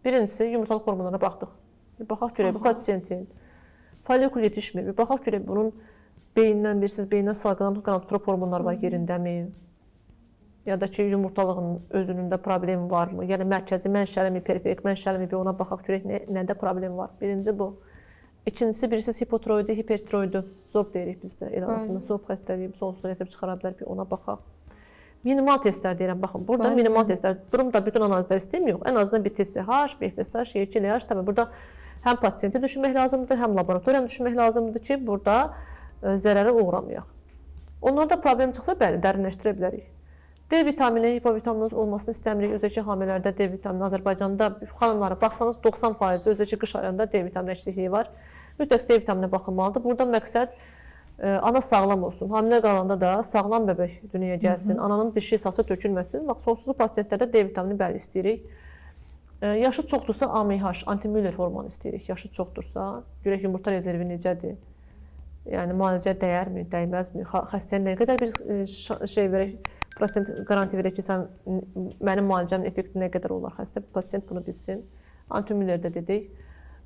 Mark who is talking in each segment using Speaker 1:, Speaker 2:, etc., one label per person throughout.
Speaker 1: Birincisi, yumurtalıq hormonlarına baxdıq. Bir baxaq görək bu pasiyentin follikul yetişmir. Bir baxaq görək bunun beyindən bilirsiniz, beyindən salqılanan gonadotrop hormonlar var yerindəmi? Ya da ki, yumurtalığın özünün də problemi varmı? Yəni mərkəzi mənşəlimi, periferik mənşəlimi, bir ona baxaq görək nədə problem var. Birinci bu. İkincisi, bilirsiniz, hipotiroidi, hipertiroidi, zob deyirik bizdə el arasında. Zob xəstəliyi sonsuzluğa gətirib çıxara bilər, bir ona baxaq. Minimal testlər deyirəm, baxın, burada minimal testlər. Durum da bütün analizlər istəyim yox. Ən azından bir TSH, bir FSH, Y2, LH, tabii burada həm pasiyenti düşünmək lazımdır, həm laboratoriyanı düşünmək lazımdır ki, burada zərərə uğramayaq. Onlarda problem çıxsa, bəli, dərinləşdirə bilərik. D vitamini, hipovitaminoz olmasını istəmirik. Özəlliklə hamilələrdə D vitamini Azərbaycanda xanımlara baxsanız 90% özəlliklə qış aylarında D vitamini əksikliyi var. Mütləq D vitamininə baxılmalıdır. Burada məqsəd ana sağlam olsun. Hamilə qalanda da sağlam bəbək dünyaya gəlsin. Ananın dişi sası tökülməsin. Bax, sonsuzluq pasiyentlərdə D vitamini bəli istəyirik. Yaşı çoxdursa AMH, anti-Müller hormonu istəyirik. Yaşı çoxdursa, görək yumurta rezervi necədir? Yəni müalicə dəyərmi, dəyməzmi? Xəstəyə nə qədər bir şey verək, prosent qaranti verək ki, sən mənim müalicəmin effekti nə qədər olar? Xəstə, pasiyent bunu bilsin. Anti-Müller də dedik.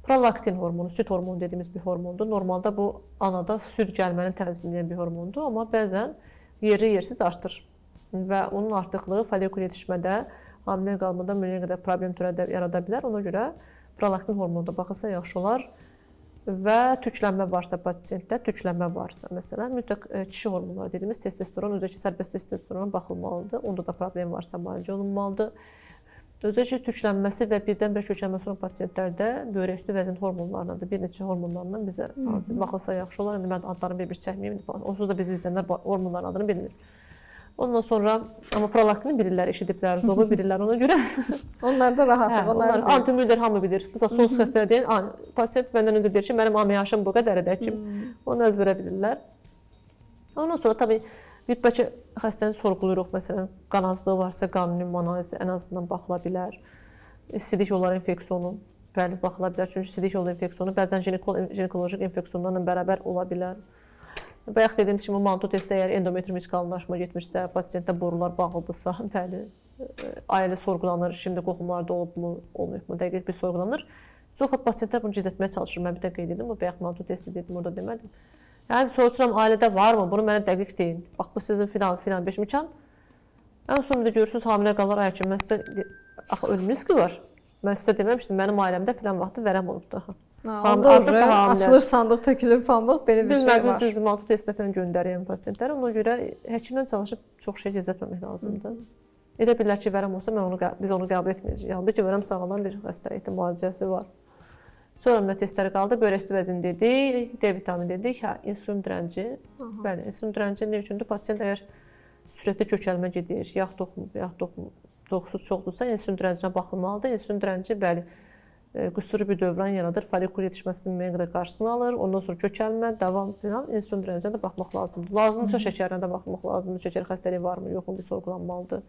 Speaker 1: Prolaktin hormonu, süd hormonu dediyimiz bir hormondur. Normalda bu anada süd gəlməni tənzimləyən bir hormondur, amma bəzən yerli yersiz artır. Və onun artıqlığı follikul yetişmədə, hamilə qalmada müəyyən qədər problem yarada bilər. Ona görə prolaktin hormonu da baxılsa yaxşı olar. Və tüklənmə varsa pasiyentdə, tüklənmə varsa məsələn, mütləq kişi hormonları dediyimiz testosteron, özəlliklə sərbəst testosterona baxılmalıdır. Onda da problem varsa müalicə olunmalıdır. Özəlliklə tüklənməsi və birdən-birə kökəlməsi olan pasiyentlərdə böyrək üstü vəzin hormonlarına da bir neçə hormonlarla bizə baxılsa yaxşı olar. İndi mən adlarını bir-bir çəkməyim. Onsuz da bizi izləyənlər hormonların adını bilmir. Ondan sonra amma prolaktini bilirlər, eşidiblər, zobu bilirlər ona görə.
Speaker 2: Onlar da rahatıq.
Speaker 1: Hə, onlar anti-Müller hamı bilir. Məsələn, sonsuz xəstələr deyən, pasiyent məndən öncə deyir ki, mənim AMH-ım bu qədərdir həkim. Onu əzbərə bilirlər. Ondan sonra tabii bir bəlkə xəstəni sorğuluyuruq, məsələn, qan azlığı varsa qan ümumi analizi ən azından baxıla bilər. Sidik yolları infeksiyonu, bəli, baxıla bilər. Çünki sidik yolu infeksiyonu bəzən ginekoloji infeksiyonlarla bərabər ola bilər. Bayaq dediyim kimi manto testi əgər endometrium heç qalınlaşma getmişsə, pasiyentdə borular bağlıdırsa, bəli, ailə sorğulanır, şimdi qohumlarda olubmu, olmayıbmı, dəqiq bir sorğulanır. Çox vaxt pasiyentlər bunu gizlətməyə çalışır. Mən bir də qeyd edim, bu bayaq manto testi dedim, orada demədim. Yəni soruşuram, ailədə varmı? Bunu mənə dəqiq deyin. Bax, bu sizin filan, filan beş imkan. Ən son bir də görürsünüz, hamilə qalır, ay həkim, mən sizə axı ölüm riski var. Mən sizə deməmişdim, mənim ailəmdə filan vaxtı vərəm olubdu.
Speaker 2: Ha,
Speaker 1: Ham-
Speaker 2: onda
Speaker 1: artıq
Speaker 2: uje
Speaker 1: da hamilə.
Speaker 2: açılır sandıq, tökülür pambıq, belə bir şey
Speaker 1: Biz
Speaker 2: var.
Speaker 1: düz manto testinə falan göndərirəm pasiyentləri. Ona görə həkimdən çalışıb çox şey gizlətməmək lazımdır. Elə bilirlər ki, vərəm olsa mən onu biz onu qəbul etməyəcəyik. Halbuki vərəm sağalan bir xəstəlikdir, müalicəsi var. Sonra nə testləri qaldı? Böyrək üstü vəzini dedik, D vitamini dedik, hə, insulin direnci. Bəli, insulin direnci nə üçündür? Pasiyent əgər sürətli kökəlmə gedir, yağ toxumu, yağ toxumu toxusu çoxdursa, insulin direncinə baxılmalıdır. İnsulin direnci, bəli, qüsurlu bir dövran yaradır, follikul yetişməsinin müəyyən qədər qarşısını alır. Ondan sonra kökəlmə, davam filan, insulin direncinə də baxmaq lazımdır. Lazımdırsa şəkərinə də baxmaq lazımdır. Şəkər xəstəliyi varmı, yoxmu bir sorğulanmalıdır.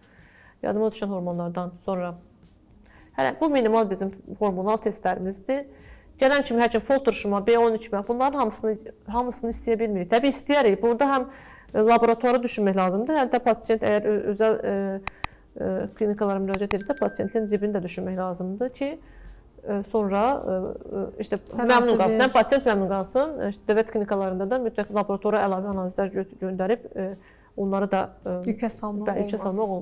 Speaker 1: Yadıma düşən hormonlardan sonra hələ bu minimal bizim hormonal testlərimizdir. Gələn kimi həkim fol turşuma, B12-mə bunların hamısını istəyə bilmirik. Təbii istəyirik. Burada həm laboratuvarı düşünmək lazımdır, həm də pasiyent əgər özəl klinikalara müraciət edirsə, pasiyentin cibini də düşünmək lazımdır ki, sonra işte
Speaker 2: Hər
Speaker 1: məmnun
Speaker 2: hansı
Speaker 1: qalsın.
Speaker 2: bir
Speaker 1: Həm pasiyent məmnun qalsın, işte dövlət klinikalarında da mütləq laboratoriya əlavə analizlər göndərib onları da
Speaker 2: Yükə salmaq
Speaker 1: bəli, yükə
Speaker 2: olmaz.
Speaker 1: salmaq olmaz.